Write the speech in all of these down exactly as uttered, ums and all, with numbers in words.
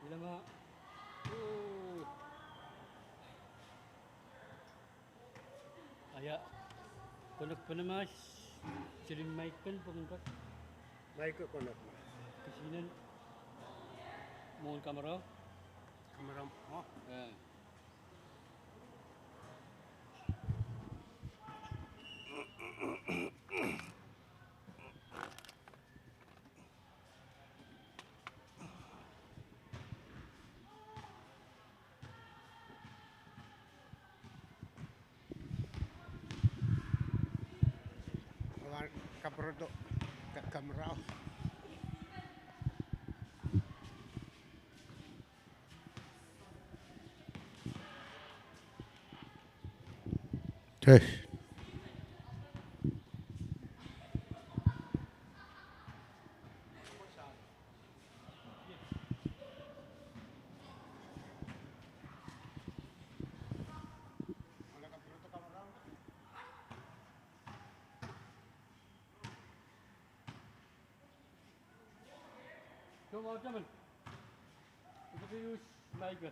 Lema. Oh. Ia, konehng penema, seri mike pen pwungkak. Mike konehng ma. Kisinen mwohn kamaraun. Kamaraun, oh. Eh. Awa kapwurodo, ka-, kamaraun. Test. Come on, come on. Look at you, Michael.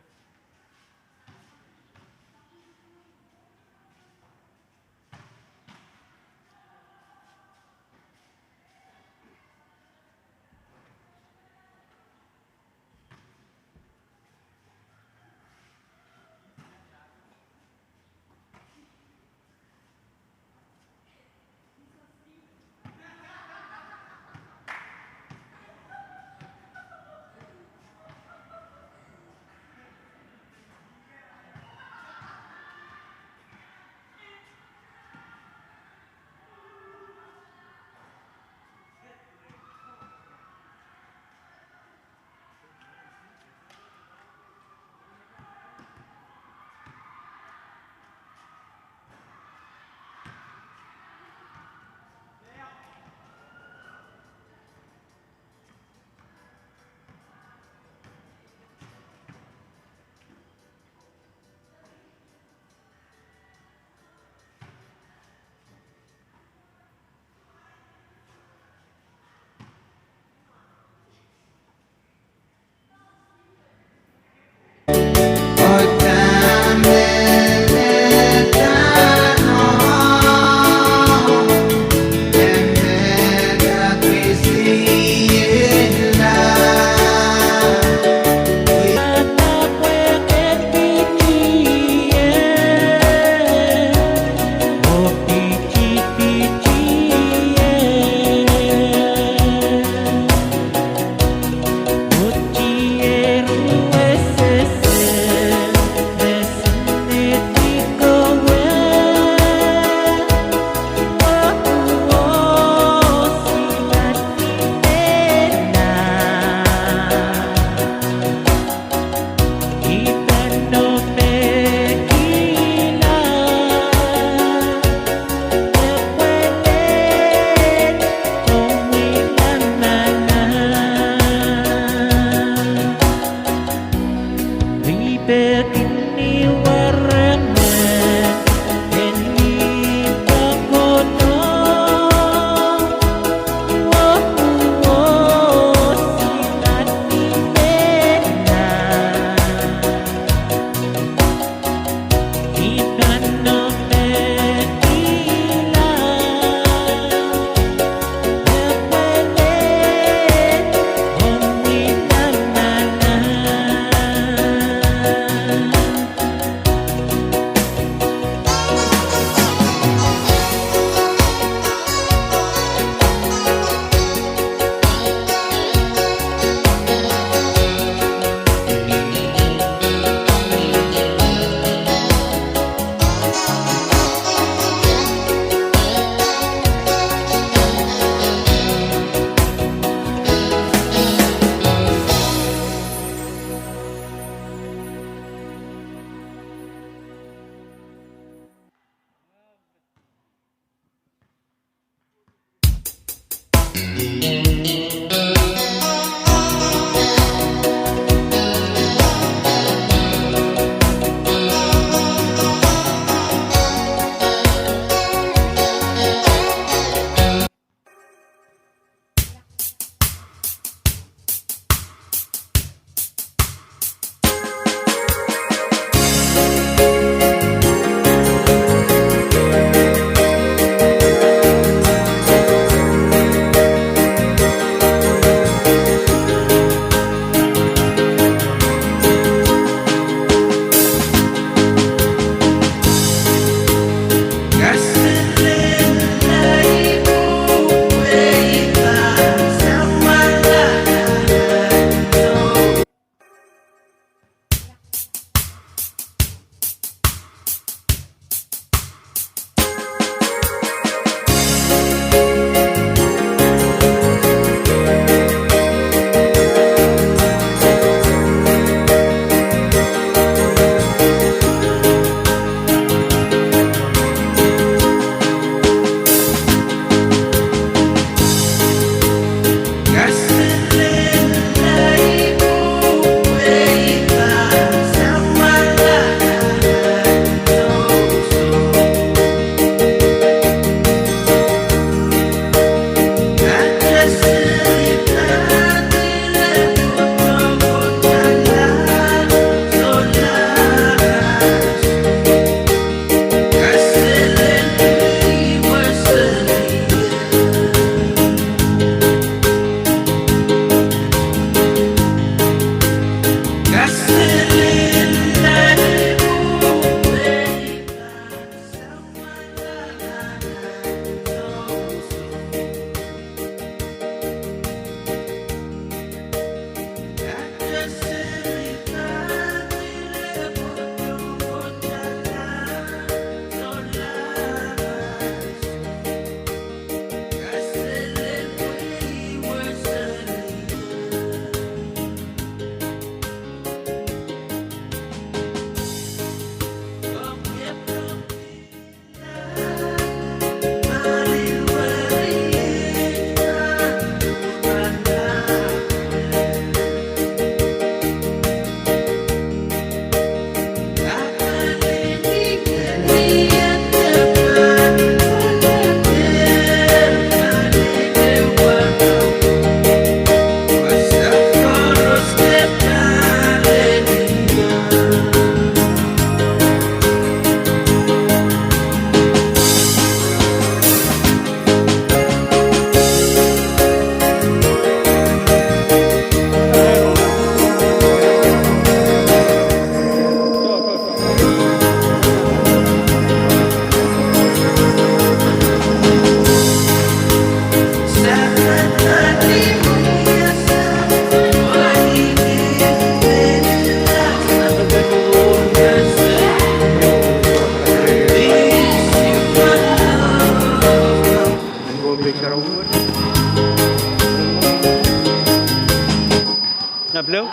Hello?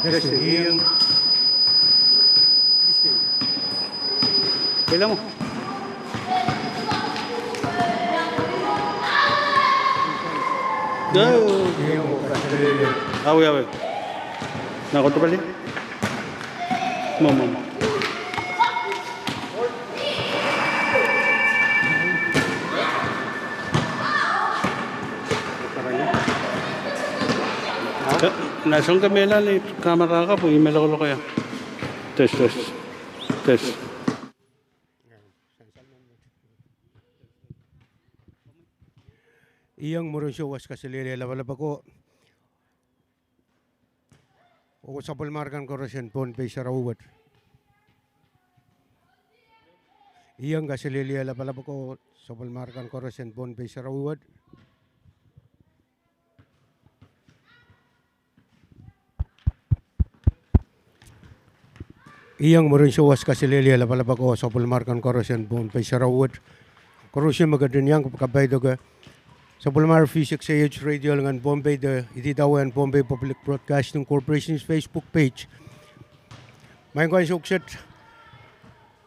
Testing. Hello? Hello? Awe, awe. Nah, koadoadoahk. Mwo, mwo, mwo. Nah, soangen me lel ni kamera ka pwe ihme lokoloko ia. Test, test, test. Iang mwurin souwas kaselehlie lapalap ako. Oh sapwellimar kan koaros en Pohnpei sarawi wet. Iang kaselehlie lapalap ako, sapwellimar kan koaros en Pohnpei sarawi wet. Iang mwurin souwas kaselehlie lapalap ako, sapwellimar kan koaros en Pohnpei sarawi wet. Koaros me ketin iang kapaidoke sapwellimar V six A H radio lingan Pohnpei de idawehn Pohnpei Public Broadcasting Corporation's Facebook page. Maing ko ansou kiset,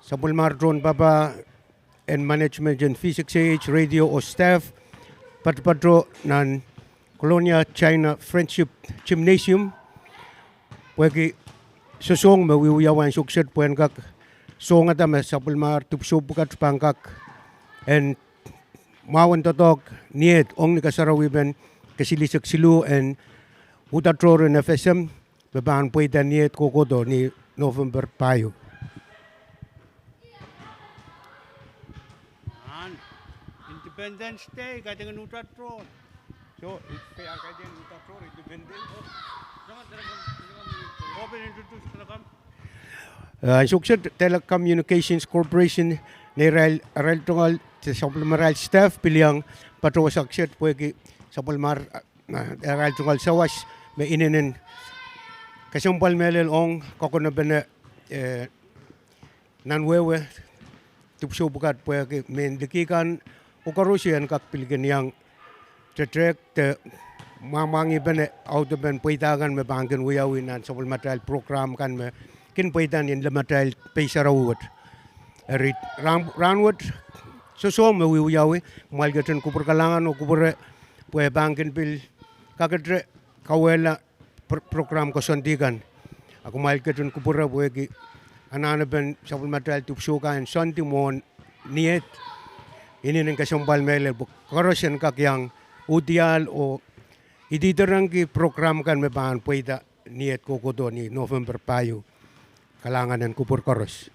sapwellimar tohn papah en management en V six A H radio oh staff, patopato nan Kolonia China Friendship Gymnasium, pwehki sosohng me wiewiawi ansou kiset pwehn kak sohngada me sapwellimar dipwisou pwukat pahn kak en mwahu en doadoahk ni eht ong ni kasarawipen kesilisek siluh en uhdahn tohrohr en FSM, me pahn pweida ni eht kohkohdo ni November pahieu. Nan Independence Day, kaidehn uhdahn tohrohr. So, it, they are kaidehn uhdahn tohrohr, Independence. Open introduce telecom. Eh, ansou kiset Telecommunications Corporation, neirail, arail tungoal, sapwellimarail staff pil iang patohwasakset pwehki sapwellimar, eh, arail tungoal sawas me inenen kesempwal mehlel ong kokonopene, eh, nan wehwe dipwisou pwukat pwehki mehn liki kan oh koaros en kak pil kin iang tetehk de mwamwangihpene audepen pweida kan me pahn kin wiawi nan sapwellimatail program kan me kin pweida ni lematail pei sarawi wet. Eri rahn, rahn wet sosohng me wiewiawi, kumwail ketin kupwur kalahngan oh kupwure pwe pahn kin pil kakete kauwehla pro-, program koasoandi kan. A kumwail ketin kupwure pwehki anahnepen sapwellimatail dipwisou kan en soandi mwohn ni eht, inenen kesempwal mehlel pwe koaros en kak iang uhdiahl oh idihdirengki program kan me pahn pweida ni eht kohkohdo ni November pahieu. Kalahngan en kupwur koaros.